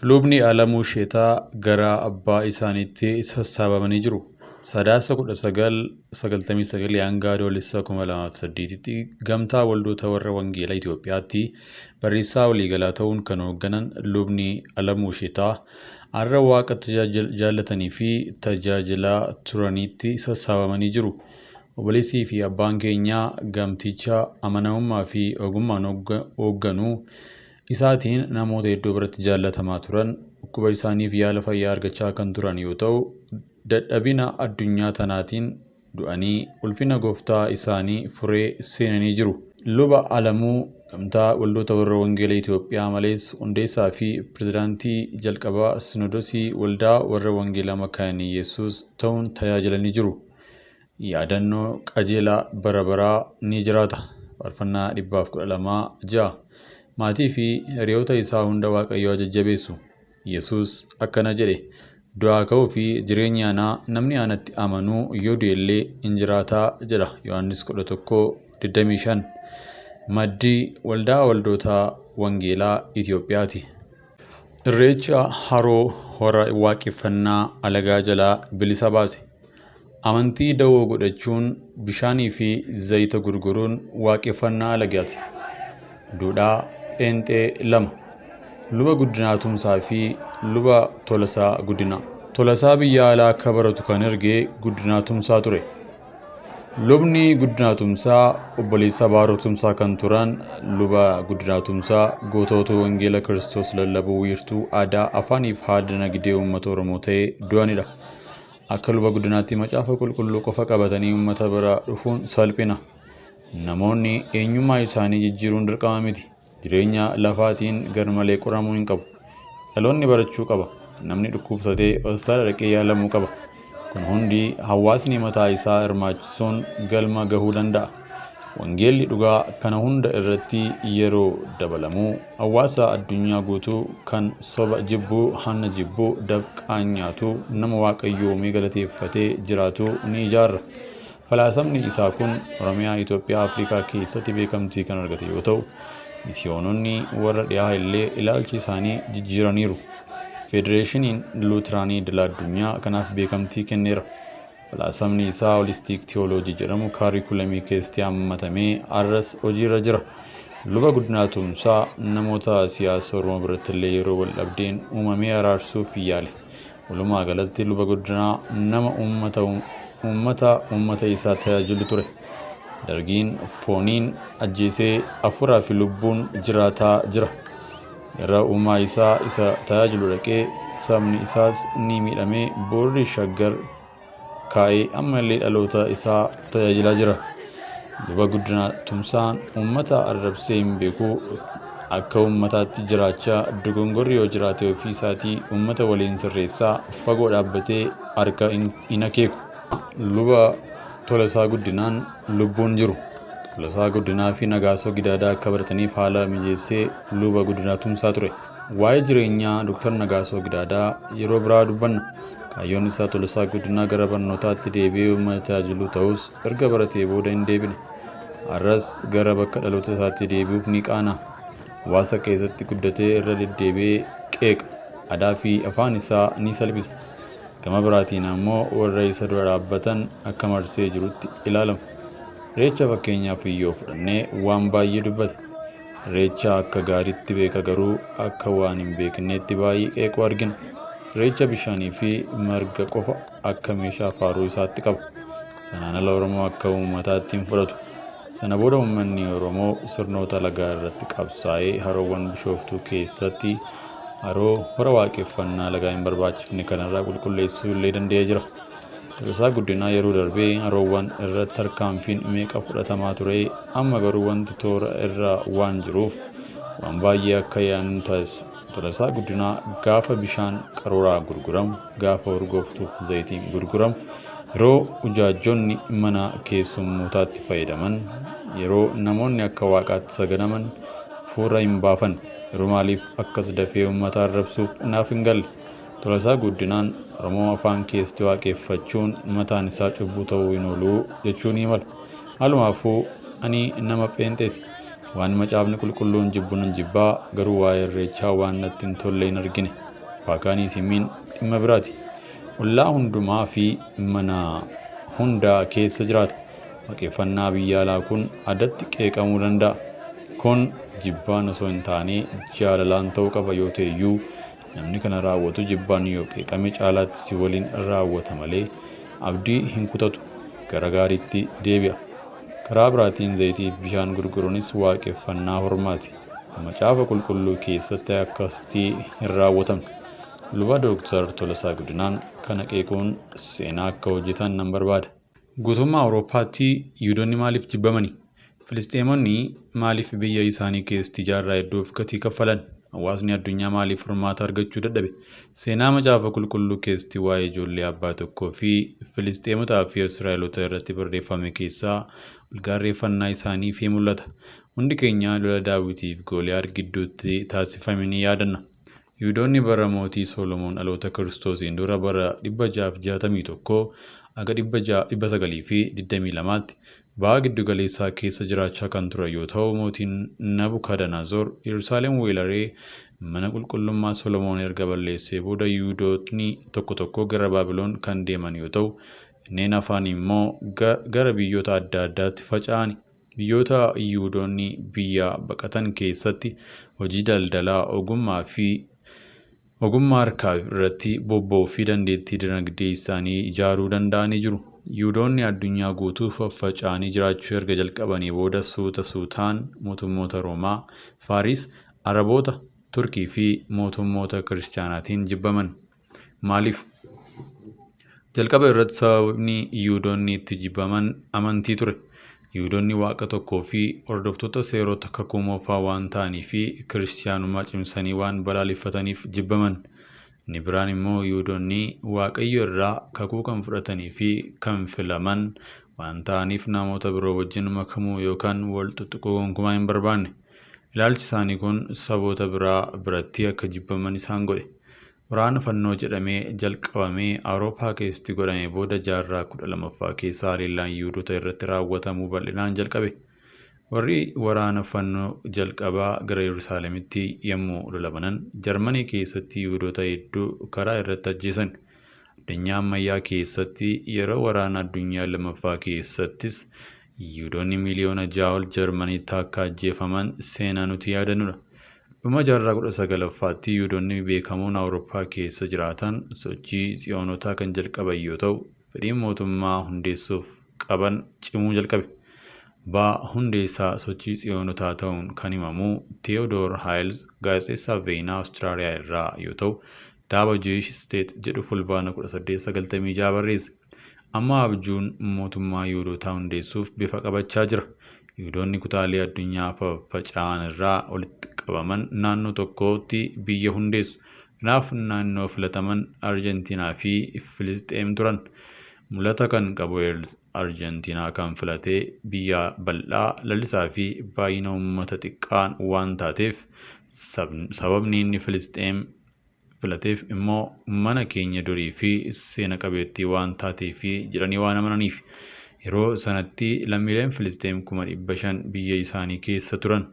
Lubni Alamuu Sheetaa gara abbaa isaaniitti sassaabamanii jiru. Sadaasa 1999 hanga Adoolessa 2008tti Gamtaa Waldoota Warra Wangeelaa Itoophiyaatti barreessaa waliigalaa ta'uun kan hoogganan Lubni Alamuu Sheetaa har'a Waaqa jaallatanii fi tajaajilaa turaniitti sassaabamanii jiru. Obboleessii fi abbaan keenya gamticha amanamummaa fi ogummaan hoogganuu isaatiin namoota hedduu biratti jaallatamaa turan. Dhukkuba isaaniif yaala fayyaa argachaa kan turan yoo ta'u, dadhabina addunyaa tanaatiin du'anii ulfina gooftaa isaanii furee seenanii jiru. Luba Alamuu Gamtaa Waldoota Warra Wangeela Itoophiyaa malees hundeessaa fi pirezidaantii jalqabaa Sinodosii Waldaa Warra Wangeelaa Makaane Yesuus ta'uun tajaajilanii jiru. Yaadannoo qajeelaa bara baraa ni jiraata. Faarfannaa 112 6. Maatii fi hiriyoota isaa hunda Waaqayyo haa jajjabeessu. Yesuus akkana jedhe, Du'aa ka'uu fi jireenyi anaa, namni anatti amanu yoo du'e illee in jiraata jedha. Yohaannis 11:25. Maddi Waldaa Waldoota Wangeelaa Itoophiyaati. Irreecha haroo hora waaqeffannaa alagaa jalaa bilisa baase. Amantii dawoo godhachuun bishaanii fi zayita gurguruun waaqeffannaa alagaati. Duudhaa Pheenxee 2. Luba Guddinaa Tumsaa fi Luba Tolasaa Guddinaa. Tolasaa biyya alaa akka baratu kan erge Guddinaa Tumsaa ture. Lubni Guddinaa Tumsaa obboleessa Baaroo Tumsaa kan turan Luba Guddinaa Tumsaa gootota Wangeela Kiristoos lallabuu wiirtuu aadaa afaaniif haala dinagdee uummata Oromoo ta'ee du'anidha. Akka Luba Guddinaatti macaafa qulqulluu qofa qabatanii uummata bira dhufuun salphina. Namoonni eenyummaa isaanii jijjiiruun dirqama miti. Jireenya lafaatiin garmalee qoramuu hin qabu. Dhaloonni barachuu qaba. Namni dhukkubsatee hospitaala dhaqee yaalamuu qaba. Kun hundi hawaasni mataa isaa hirmaachisuun galma gahuu danda'a. Wangeelli dhugaa kana hunda irratti yeroo dabalamu hawaasa addunyaa guutuu kan soba jibbu, hanna jibbu, dafqaan nyaatu, nama Waaqayyo uumee galateeffatee jiraatu ni ijaarra. Falaasamni isaa kun Oromiyaa, Itoophiyaa, Afrikaa keessatti beekamtii kan argate yoo ta'u, misiyoononni warra dhihaa illee ilaalcha isaanii jijjiiraniiru. Federeeshiniin Luuteraanii Idila Addunyaa kanaaf beekamtii kenneera. Falaasamni isaa Holistic Theology jedhamu kaarikulamii keessatti hammatamee har'as hojiirra jira. Luba Guddinaa Tumsaa namoota siyaasa Oromoo birattillee yeroo wal dhabdeen uumamee araarsuuf yaale. Walumaa galatti Luba Guddinaa nama uummata uummata uummata isaa tajaajilu ture. Dargiin fooniin ajjeesee hafuuraa fi lubbuun jiraataa jira. Gara uumaa isaa isa tajaajilu dhaqee sabni isaas ni miidhame boorri Shaggar kaa'ee ammallee dhaloota isaa tajaajilaa jira. Luba Guddinaa Tumsaan uummata arrabsee hin beeku. Akka uummataatti jiraachaa dogongorri yoo jiraate ofii isaatii uummata waliin sirreessaa fagoo dhaabbatee harka hin akeeku. Luba Tolasaa Guddinaan lubbuun jiru. Tolasaa Guddinaa fi Nagaasoo Gidaadaa akka barataniif haala mijeessee Luba Guddinaa Tumsaa ture. Waa'ee jireenyaa Dr. Nagaasoo Gidaadaa yeroo biraa dubbanna. Kaayyoon isaa Tolasaa Guddinaa gara barnootaatti deebi'ee uummata tajaajiluu ta'us erga baratee booda hin deebine. Har'as gara bakka dhaloota isaatti deebi'uuf ni qaana'a. Hawaasa keessatti guddatee irra deddeebi'ee qeeqa. Aadaa fi afaan isaa ni salphisa. Gama biraatiin ammoo warra isa dura dhaabbatan akka marsee jirutti ilaalama. Irreecha fakkeenyaaf yoo fudhanne waan baay'ee dubbata. Irreecha akka gaariitti beeka garuu akka waan hin beekneetti baay'ee qeequu argina. Irreecha bishaanii fi marga qofa akka meeshaa faaruu isaatti qaba. Sanaan ala Oromoo akka uummataatti hin fudhatu. Sana booda uummanni Oromoo sirnoota alagaa irratti qabsaa'ee haroowwan Bishooftuu keessatti haroo hora waaqeffannaa alagaa hin barbaachifne kanarraa qulqulleessuu illee danda'ee jira. Tolasaa Guddinaa yeroo darbee haroowwan irratti tarkaanfiin meeqa fudhatamaa ture, amma garuu wanti toora irra waan jiruuf waan baay'ee akka yaadnu nu taasisa. Tolasaa Guddinaa gaafa bishaan qaruuraa gurguramu, gaafa urgooftuuf zayitiin gurguramu, yeroo ujaajjonni mana keessummootaatti fayyadaman, yeroo namoonni akka waaqaatti sagadaman fuura hin baafanne. Yeroo maaliif akkas dafee uummata arrabsuuf naaf hin galle. Tolasaa Guddinaan Oromoo afaan keessatti waaqeffachuun mataan isaa cubbuu ta'uu hin oolu jechuu ni mala. Maalumaafuu ani nama pheenxeeti. Waan macaafni qulqulluun jibbu nan jibbaa garuu waa'ee irreechaa waan natti hin tolle hin argine. Paagaaniizimiin dhimma biraati. Ollaa hundumaa fi mana hundaa keessa jiraata. Waaqeffannaa biyya alaa kun addatti qeeqamuu danda'a. Kun jibbaan osoo hin taane jaalalaan ta'uu qaba yoo ta'e iyyuu, namni kana raawwatu jibbaan yoo qeeqame caalaatti si waliin raawwata malee abdii hin kutatu, gara gaariitti deebi'a. Karaa biraatiin zayitii fi bishaan gurguruunis waaqeffannaa hormaati. Macaafa Qulqulluu keessatti akkasitti hin raawwatamne. Luba Dooktar Tolasaa Guddinaan kana qeequun seenaa akka hojjetan nan barbaada. Guutummaa Awurooppaatti Yihudoonni maaliif jibbamani? Filisxeemonni maaliif biyya isaanii keessatti jaarraa hedduuf gatii kaffalan? Hawaasni addunyaa maaliif furmaata argachuu dadhabe? Seenaa Macaafa Qulqulluu keessatti waa'ee ijoollee abbaa tokkoo fi Filisxeemotaa fi Israa'eloota irratti barreeffame keessaa walgaarreeffannaa isaanii fi mul'ata. Hundi keenya lola Daawitiif Gooliyaad gidduutti taasifame ni yaadanna. Yihudoonni bara mootii Solomoon dhaloota Kiristoosiin dura bara 661 haga 922tti ba'a giddu galeessaa keessa jiraachaa kan ture yoo ta'u, mootiin Nabukadanazoor Yerusaalem weeraree mana qulqullummaa Solomoon erga balleessee booda Yihudootni tokko tokko gara Baabilon kan deeman yoo ta'u, inneen hafan immoo gara biyyoota adda addaatti faca'ani. Biyyoota Yihudoonni biyya baqatan keessatti hojii daldalaa, ogummaa fi ogummaa harkaa irratti bobba'uu fi dandeettii dinagdee isaanii ijaaruu danda'anii jiru. Yihudoonni addunyaa guutuu faffaca'anii jiraachuu erga jalqabanii booda suuta suutaan mootummoota Roomaa, Faaris, Araboota, Turkii fi mootummoota Kiristaanaatiin jibbaman. Maaliif? Jalqaba irratti sababni Yihudoonni itti jibbaman amantii ture. Yihudoonni Waaqa tokkoo fi hordoftoota seerota kakuu moofaa waan ta'anii fi kiristaanummaa cimsanii waan balaaleffataniif jibbaman. Inni biraan immoo Yihudoonni Waaqayyo irraa kakuu kan fudhatanii fi kan filaman waan ta'aniif namoota biroo wajjin makamuu yookaan wal tuttuquu gonkumaa hin barbaanne. Ilaalchi isaanii kun saboota biraa biratti akka jibbaman isaan godhe. Waraana fannoo jedhamee jalqabamee Awurooppaa keessatti godhame booda jaarraa 12ffaa keessa haleellaan Yihudoota irratti raawwatamuu bal'inaan jalqabe. Warri waraana fannoo jalqabaa gara Yerusaalemitti yommuu lola banan, Jarmanii keessatti Yihudoota hedduu karaa irratti ajjeesan. Addunyaa ammayyaa keessatti yeroo waraana addunyaa lammaffaa keessattis Yihudoonni miliyoona 6 ol Jarmaniitti akka ajjeefaman seenaa nuti yaadannudha. Dhuma jaarraa 19ffaatti Yihudoonni beekamoon Awurooppaa keessa jiraatan sochii Tsiyoonotaa kan jalqaban yoo ta'u, fedhiin mootummaa hundeessuuf qaban cimuu jalqabe. Abbaa hundeessaa sochii Tsiyoonotaa ta'uun kan himamu Teewodoor Haayilz gaazexeessaa Veenaa Awustiraaliyaa irraa yoo ta'u, kitaaba Jewish State jedhu Fulbaana 1896 barreesse. Amma abjuun mootummaa Yihudotaa hundeessuuf bifa qabachaa jira. Yihudoonni kutaalee addunyaa faffaca'an irraa walitti qabaman naannoo tokkotti biyya hundeessu. Kanaaf naannoo filataman Arjentiinaa fi Filisxeem turan. Mul'ata kan qabu Arjentiinaa kan filate biyya bal'aa, lalisaa fi baay'ina uummata xiqqaan waan taateef, sababni inni Filisxeem filateef immoo mana keenya durii fi seena qabeettii waan taateef jedhanii waan amananiif. Yeroo sanatti lammiileen Filisxeem 500,000 biyya isaanii keessa turan.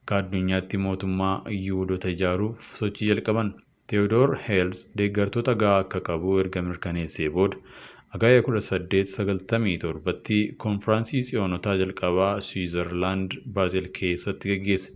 Akka addunyaatti mootummaa Yihudoota ijaaruuf sochii jalqaban. Teewodoor Heelz deeggartoota gahaa akka qabu erga mirkaneessee booda Hagayya 1897tti konfiraansii Tsiyoonotaa jalqabaa Siwiizerlaand Baazel keessatti geggeesse.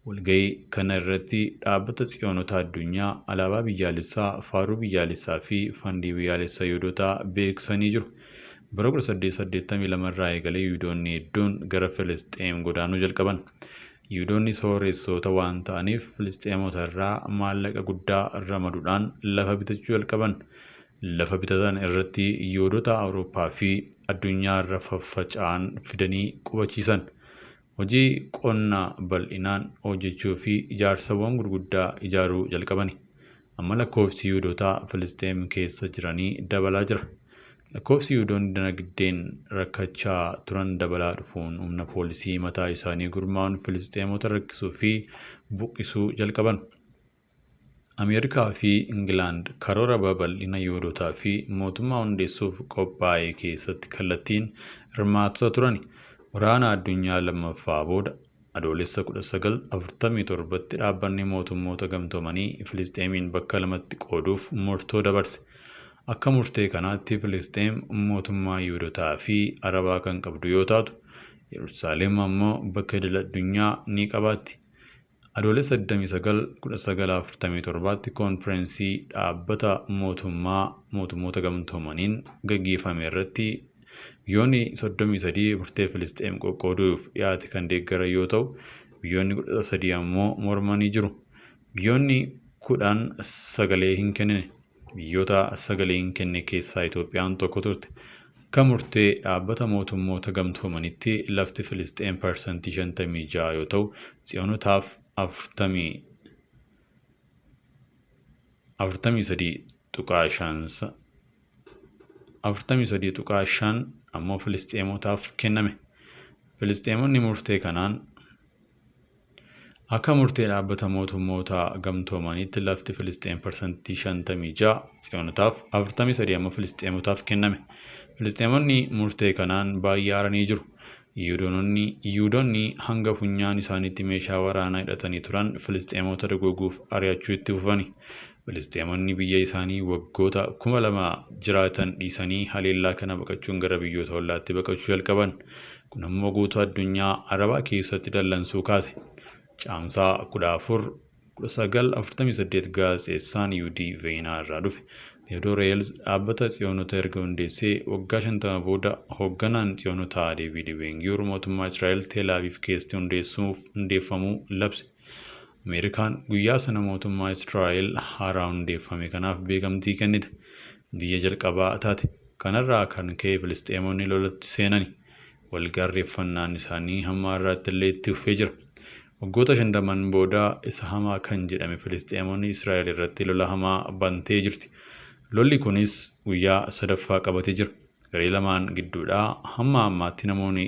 Walgahii kana irratti dhaabbata Tsiyoonotaa addunyaa, alaabaa biyyaalessaa, faaruu biyyaalessaa fi fandii biyyaalessaa Yihudotaa beeksisanii jiru. Bara 1882 irraa eegalee Yihudoonni hedduun gara Filisxeem godaanuu jalqaban. Yihudoonni sooressoota waan ta'aniif Filisxeemota irraa maallaqa guddaa ramaduudhaan lafa bitachuu jalqaban. Lafa bitatan irratti Yihudoota Awurooppaa fi addunyaa irra faffaca'an fidanii qubachiisan. Hojii qonnaa bal'inaan hojjechuu fi ijaarsawwan gurguddaa ijaaruu jalqabani. Amma lakkoofsi Yihudoota Filisxeem keessa jiranii dabalaa jira. Lakkoofsi Yihudoonni dinagdeen rakkachaa turan dabalaa dhufuun humna poolisii mataa isaanii gurmaa'uun Filisxeemota rakkisuu fi buqqisuu jalqaban. Ameerikaa fi Ingilaand karoora babal'ina Yihudotaa fi mootummaa hundeessuuf qophaa'e keessatti kallattiin hirmaattota turani. Waraana addunyaa lammaffaa booda Adoolessa 1947tti Dhaabbanni Mootummoota Gamtoomanii Filisxeemiin bakka lamatti qooduuf murtoo dabarse. Akka murtee kanaatti Filisxeem mootummaa Yihuudotaa fi Arabaa kan qabdu yoo taatu, Yerusaalem ammoo bakka idil-addunyaa ni qabaatti. Adoolessa 29, 1947tti koonfireensii Dhaabbata Mootummaa Mootummoota Gamtoomaniin gaggeeffame irratti biyyoonni 33 murtee Filisxeem qoqqooduuf dhiyaate kan deeggaran yoo ta'u, biyyoonni 13 ammoo mormanii jiru. Biyyoonni 10 sagalee hin kennine. Biyyoota sagalee hin kenne keessaa Itoophiyaan tokko turte. Akka murtee Dhaabbata Mootummoota Gamtoomanitti lafti Filisxeem parsantii 56 yoo ta'u, Tsiyoonotaaf 43.5 43.5 ammoo Filisxeemotaaf kenname. Filisxeemonni murtee kanaan Akka murtee Dhaabbata Mootummoota Gamtoomaniitti lafti Filisxeem parsantii 56 Tsiyoonotaaf, 43 ammoo Filisxeemotaaf kenname. Filisxeemonni murtee kanaan baay'ee aaranii jiru. Yihudoonni hanga funyaan isaaniitti meeshaa waraanaa hidhatanii turan Filisxeemota dogooguuf ari'achuu itti fufani. Filisxeemonni biyya isaanii waggoota 2000 jiraatan dhiisanii haleellaa kana baqachuun gara biyyoota ollaatti baqachuu jalqaban. Kun ammoo guutuu addunyaa Arabaa keessatti dallansuu kaase. Caamsaa 14, 1948 gaazexeessaan Yihudii Veenaa irraa dhufe Teewodoor Heelz dhaabbata Tsiyoonota erga hundeessee waggaa 50 booda hoogganaan Tsiyoonotaa Deevid Beengiyoor mootummaa Israa'el Teel Aviv keessatti hundeeffamuu labse. Ameerikaan guyyaa sana mootummaa Israa'el haaraa hundeeffame kanaaf beekamtii kennite. Biyya jalqabaa taate. Kanarraa kan ka'e Filisxeemonni lolatti seenani. Walgaarreeffannaan isaanii hamma har'aatti illee itti fufee jira. Waggoota 50n booda isa hamaa kan jedhame Filisxeemonni Israa'el irratti lola hamaa bantee jirti. Lolli kunis guyyaa sadaffaa qabatee jira. Garee lamaan gidduudhaa hamma ammaatti namoonni.